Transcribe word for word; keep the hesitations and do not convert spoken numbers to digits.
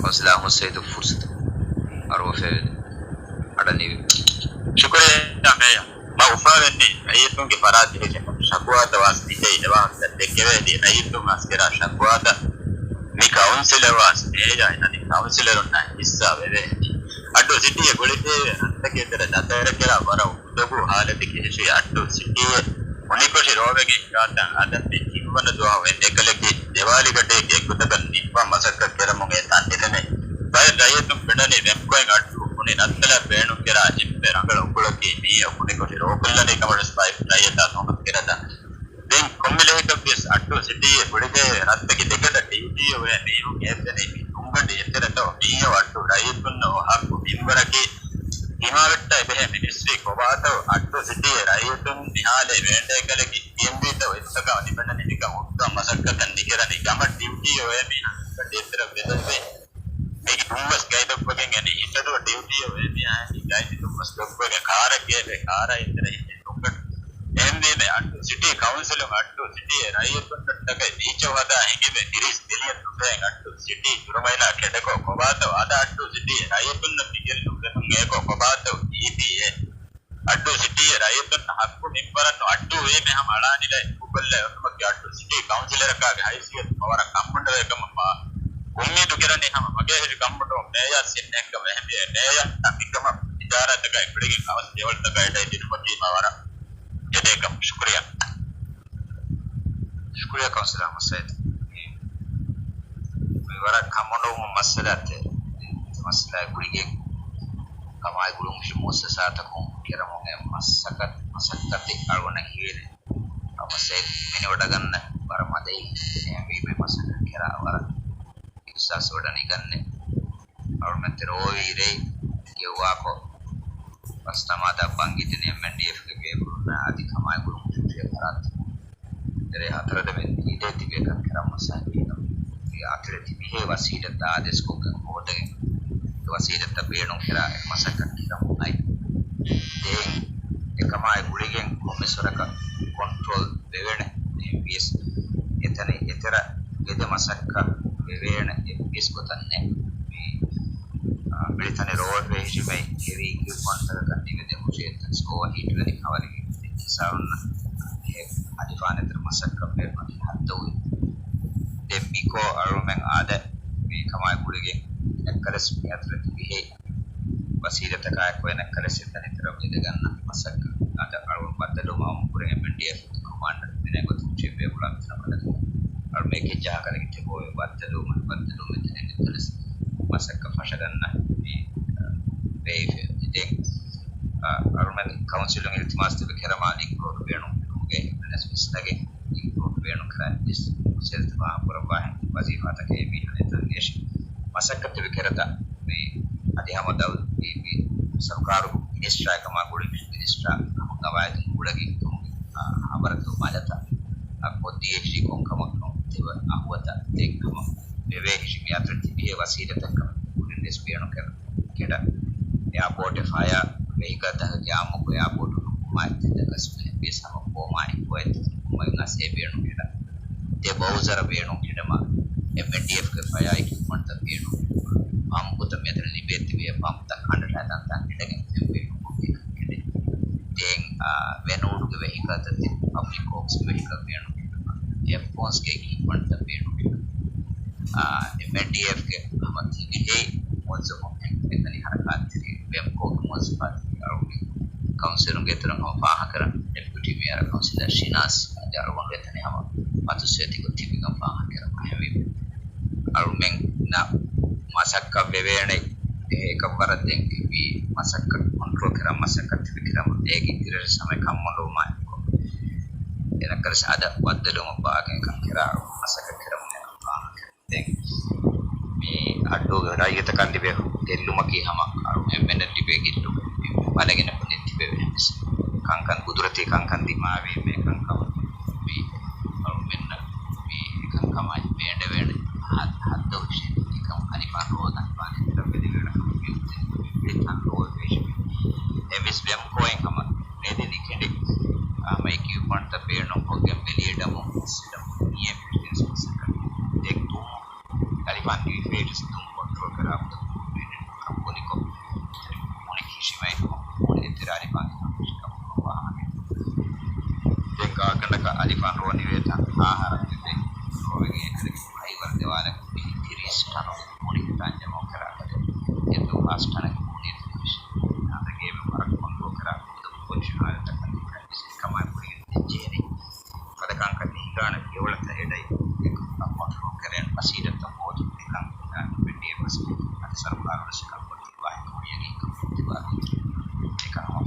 ކައުންސިލަރ އަޙްމަދު ސައީދު ފުރުސަތު އަރުވަފައިވެ. އަޑަނިވި. ޝުކުރިއްޔާ މޭޔަރ. މަ އުފާވެންނީ ރައްޔިތުންގެ ފަރާތް ޖެހިގެން ޝަކުވާތައް ވާސް ދިޔައީ އެވާހަކަ ދެއްކެވޭތީ ރައްޔިތުން އަސްކެރާ ޝަކުވާތައް މި ކައުންސިލަށް ވާސް ނޭޔާ އަދި ކައުންސިލަރުންނާ ހިއްސާ ވެވޭ. އައްޑޫ ސިޓީއެއް ގުޅިފައިވޭ ރަށްތަކެއް ތެރެ ދަތަރަކެރާ ވަރަށް އުނދަގޫ ހާލަތެއް ކެހިފައި އައްޑޫ ސިޓީއެއް ހުނިކޮށި ރޯވެގެ ހިރާތަން އަދަން މި ތިންވަނަ ދުވަހު އެކަލަކީ ދެވާލިގަޑޭގެ އެއްގޮތަކަށް ނިއްވާ މަސައްކަތް ކެރަމުން އެތާ ނިދެމޭ. ބައެއް ރައްޔިތުން ފެންނަނީ ވެމްކޯއިން އައްޑޫ ހުނި ރައްތަލަށް ބޭނުންކެރާ އެންމެ ރަނގަޅު އުކުޅަކީ މިއީ ހުނިކޮށި ރޯކޮށްލަނީ ކަމަށް ވެސް ބައެއް ރައްޔިތާ ތުހުމަތު ކެރަދާ. ދެން ކޮންމެ ލެހަކަށްވިޔަސް އައްޑޫ ސިޓީއެއް ގުޅިގެ ރަށްތަކެއް ދެކެތަށް ޑިއުޓީއަށް އޮވޭ މީހުން އެއްވެނީ މި ތުންގަނޑި އެތެރެތައް މިއީ އައްޑޫ ރައްޔިތުންނަށް އޮ ހައްގު މިންވަރަކީ ހިމާވެއްޓާ އެބަހޭ މިނިސްޓްރީ ކޮބާތައް އައްޑޫ ސިޓީއެއް ރައްޔިތުން މިހާލޭ ވޭންޑޭ ކަލެކި ކިއެމްވީތައް އެތަކާ ނިބަންނަނީ ނިކަން ހުއްދަ މަސައްކަތަށް ނިކެރަނީ ގަމަށް ޑިއުޓީއަށް އޮވޭ މީހުން ތުންގަނޑި އެތެރެ ބެދެއްވޭ. މީގެ ދުންވަސް ގައިދޮށްވެގެން އެނީ ހިތަދުވަ ޑިއުޓީއަށް އޮވޭ މީހާ ހިތް ގައިދި ދުންވަސް ދޮށްވެގެން ކާރަށް ގޭބޭ ކާރާ އެތެރެ ހިތެއް ނުކަން. އެހެންވީމަ އައްޑޫ ސިޓީ ކައުންސިލުން އައްޑޫ ސިޓީއެއް ރައްޔިތުންނަށްޓަކައި ބީޗަށް ހަދާ ހިނގިވެ ތިރީސް ބިލިއަން ނުފެހެން އައްޑޫ ސިޓީ ޖުރުމައިލާ ކެޑަކޮށް ކޮބާތޯ އަދަ އައްޑޫ ސިޓީއެއް ރައްޔިތުންނަށް މިގެއްލުން ފެނުން އޭކޯ ކޮބާތޯ އީޕީއޭ އައްޑޫ ސިޓީއެއް ރައްޔިތުންނަށް ހައްގު މިންވަރަށް ނު އައްޑޫ ވީމެ ހަމަ އަޅާނިލައި ދޫކޮށްލައި އޮތުމަކީ އައްޑޫ ސިޓީ ކައުންސިލަރަކާގެ ހައިސިއްޔަތު ވަރަށް ކަންބޮޑުވޭ ކަމަށް މާ އުއްމީދު ކެރަނީ ހަމަ މަގޭ ހިރި ކަންބޮޑުވުން މޭޔާ ސިންނެއްކަމަށް އެހެންވެ މޭޔާ މިކަމަށް އިދާރާތަކާ އެކުޅިގެން އަވަސް ދެވަޅުތަކާ އެޑައި ދިނުމަކީ މާ ވަރަށް އެދޭ ކަމަށް. ޝުކުރިއްޔާ. ޝުކުރިއްޔާ ކައުންސިލަރ އަޙްމަދު ސައީދު. މި ވަރަށް ކަންބޮޑުވުމު މައްސަލައެއް. މައްސަލައެއް ގުޅިގެން ކަމާއި ގުޅުން މުއައްސަސާތަކުން ކެރަމުން އެ މަސައްކަތް، މަސައްކަތެއް އަޅުގަނޑަށް ހީވޭ. އަވަސް މިނިވަޑަގަންނަ ވަރަށް މަދެއް އެހެންވީމަ މަސައްކަތް ކެރާ ވަރަށް އިހްސާސް ވަޑަނި ގަންނެ. އަޅުމެން ތެރޯވީ ރެއި ގެއްވާކޮށް، ބަސް ދަމާދާ ބަންގިތިން އެމްއެންޑީއެފްގެ ބޭފުޅުންނާ އަދި ކަމާއި ގުޅުން ފެށިޔަ ފަރާތްތަކުން ތެރޭ ހަތަރު ދެމެ ދީދޭ ތިބޭ ކަން ކެރަން މަސައްކަތް އެ އަތުރެ ތިބިހޭ ވަސީލަތްތައް އާދޭސްކޮށްގެން ހޯދަގެން އެ ވަސީލަތްތައް ބޭނުން ކެރާ އެ މަސައްކަތް ކެރަމުން އައި. ދެން އެކަމާއި ގުޅިގެން ކޮންމެސް ވަރަކަށް ކޮންޓްރޯލް ވެވޭނެ އެހެންވިޔަސް އެތަނެއް އެތެރަ ގެދެ މަސައްކަތް ވެވޭނެ އެއްވެސް ގޮތަށް ނެތް. މި އާ، މިޅިތަނެއް ރޯޑް ވޭ ހިށިމެއް ހެވީ އިކްއިޕްމަންޓްތަކަކަށް ނިމެދެ ހުށިއެއްތަސް އޯވަރހީޓް ވެނި ހަވަލިގެ އިންސާރުންނަށް އެ އަލިފާނެތެރެ މަސައްކަތް ބޭނުން ހައްދަވު. ދެން މިކޯ އަޅުމެން އާދެ މި ކަމާއި ގުޅިގެން އެނެއްކަލެސް މި އަތުރެ ތިބިހޭ ވަސީލަތަކާއެކު އެނެއްކަލެސް އެތަނި ތެރަ މިލެގަންނަ މަސައްކަތް އާދެ އަޅުގަނޑު ބައްދަލުވުމަށް އަމުރުކުރެން އެމްއެންޑީއެފް ކޮމާންޑަރ މިނެގޮތުން ޗެއްވޭ ގުޅާ މިތަނަށް ބަލަދު. އަޅު މޭކެއް ޖަހާކަލެގެ ތެބޯވެ ބައްދަލުވުމަށް ބައްދަލުވުމެއް ދެނެއް ނެއްކަލެސް މަސައްކަތް ފަށަގަންނަ މި، އަ، ބޭއިފެ. ދެން، އަ، އަޅުމެން ކައުންސިލުން އިލްތިމާސް ތިބެ ކެރަމާ ލިންކް ރޯޑް ބޭނުން ކުރުމުގެ އެމްއެންއެސް ވިސްނަގެ ލިންކް ރޯޑް ބޭނުން ކުރާ އެއްވެސް ސެލްތަ ފާހަގަކުރައްވާހެން ވަޒީފާތަކެއް މީހާ އެތަން އެށި މަސައްކަތް ތިބެ ކެރަތަ މި އަދި ހަމަ ދައު މި، މި ސަރުކާރު މިނިސްޓްރާ ކަމާ ގުޅި މި މިނިސްޓްރާ ހަމަ ގަވާއިދުން އުޅެގެން އަ، ހަބަރަކު މަލަތައް އަ، ކޮށްދިޔަ ހިށި ކޮންކަމަކުން ތިބަ އަހުވަތަ ދެން ހަމަ ވެވޭ ހިށި މިއަތުރަ ތިބިހޭ ވަސީލަތަކަށް ކުރިންވެސް ބޭނުން ކެރަ، ކެޑަ. އެއާޕޯޓެއް ފަޔާ ވެހިކަލްތަކަށް ގާމުކު އެއާޕޯޓު ނުކުމާ އެތި ދަކަސް ވެ ވިޔަސް ހަމަ ކޯމާ އެކު އެތި ކުމައިން އަސޭ ބޭނުން ކެޑަ. ދެ ބައުޒަރ ބޭނުން ކެޑަމާ އެމްއެންޑީއެފްގެ ފަޔާ އިކްއިޕްމަންޓްތައް ބޭނުން ކެޑަ. ޕަމްޕުތައް މިއަތުރަ ލިބޭ ތިބި އެ ޕަމްޕްތައް ކަނޑަށް ހަދަން ތަން ކެޑެގެން ފެން ބޭނުން ކޮށްގެ ކެޑެ. ދެން، އާ، ވެނޫޑުގެ ވެހިކަލްތައް ތިބި ޕަބްލިކް ވޯކްސްގެ ވެހިކަލް ބޭނުން ކެޑަމާ އެފްކޯންސްގެ އިކްއިޕްމަންޓްތައް ބޭނުން ކެޑަމާ، އާ، އެމްއެންޑީއެފްގެ ހަމަ ތިބިހޭ މުވައްޒަފުން އެތަނި ހަރަކާތްތެރި ވެމްކޯގެ މުވައްޒަފާ ތިބި އަޅުގަނޑު ކައުންސިލުންގެ އިތުރަށް ހަމަ ފާހަގަކުރަން ޑެޕިއުޓީ މޭޔަރ ކައުންސިލަރ ޝިނާޒް އަދި އަޅުގަނޑު އެތަނި ހަމަ މަދުސޭތިގޮ ތިބިގަން ފާހަގަކުރަން އެހެންވީމަ އަޅުމެންނަށް މަސައްކަތް ވެވޭނެ އެކަށް ވަރަށް ދެން މި މަސައްކަތް ކޮންޓްރޯލް ކެރަން މަސައްކަތް ތިބި ކެރަމު އޭގެ އިތުރަށް ސަމައި ކަންމޮޅުވުމާ އެކޮށް އެނަކަލަސް އަދަ ބައްދަލުވުމަށް ބާގެން ކަން ކެރާ މަސައްކަތް ކެރަމުން އެކަން ފާހަގަ. ދެން މި އައްޑޫގެ ރައްޔިތަކަށް ލިބޭ ގެއްލުމަކީ ހަމަ އަޅު އެންމެންނަށް ލިބޭ ގެއްލުމެއް ބަލަގެނެއް ބުނެ ތިބެވެ ހެންސް ކަންކަން ގުދުރަތީ ކަންކަން ދިމާވީމޭ ކަންކަމަށް މި އަޅުމެންނަށް މި އެކަންކަމާއި ބޭންޑެވޭނެ ހައްދަވިށެއް އެކަން އަނިފާ ރޯދަން ވާނެ ތިރަ ބެލެވޭނެ ކަމަށް މި އުތެން މި ތަން ރޯ ވެއްޖެ. އެވެސް ވެމްކޯއިން ހަމަ ނެދި ނިކެނޑި ހަމަ އިކްއިޕްމަންޓްތައް ބޭނުން ކޮށްގެން ބެލިއެޑަމުން ސިޓަމު މިއޭ މި ބިޒްނަސް މަސައްކަތް ދެން ތުން އަލިފާން ނިވިފޭޓިސް ތުން ބޮޑު ކޮންޓްރޯލް ކުރާ ކަން ބުނިކޮށް، މުޅި ކިށިމައިކަމަށް މުޅި އެތެރެ އަލިފާން ކަން ކުރި ކަމަށް ވާހަކަ. ދެން ގާތްގަނޑަކަށް އަލިފާން ރޯ ނިވޭތާ ހާހަރަ ދެދެ ރޯވެގެ އެކަލެ ހައިވަރު ދެވާލަކަށް ތިރީސް ޓަނު މުޅި ހިތާން ޖަމަ ކުރާ ކަލެ އެ ދުވާސް ޓަނަކަށް ކުރި ކަމަށް ހަނދަގޭމެ ވަރަށް ކޮންޓްރޯލް ކުރާ ކުދު ޕޮޒިޝަން ހާލަތަކަށް ކަމާ ކުރިގެން ދެއްޖެހެނީ. ފަދަ ކަންކަން ހިނގާނެ ފިޔަވަޅަށް ތައް އެޑައި ކޮންޓްރޯލް ކެރެން މަސީދަތައް ހޯދުން އެކަން ނުފެންނިޔަ މަސް އަދި ސަރުކާރުން ވެސް ކަން ކޮށްދީ ވާހެކަ ހުރިޔަގީ ކަމަށް އިތުބާރު އެކަން ހަމަ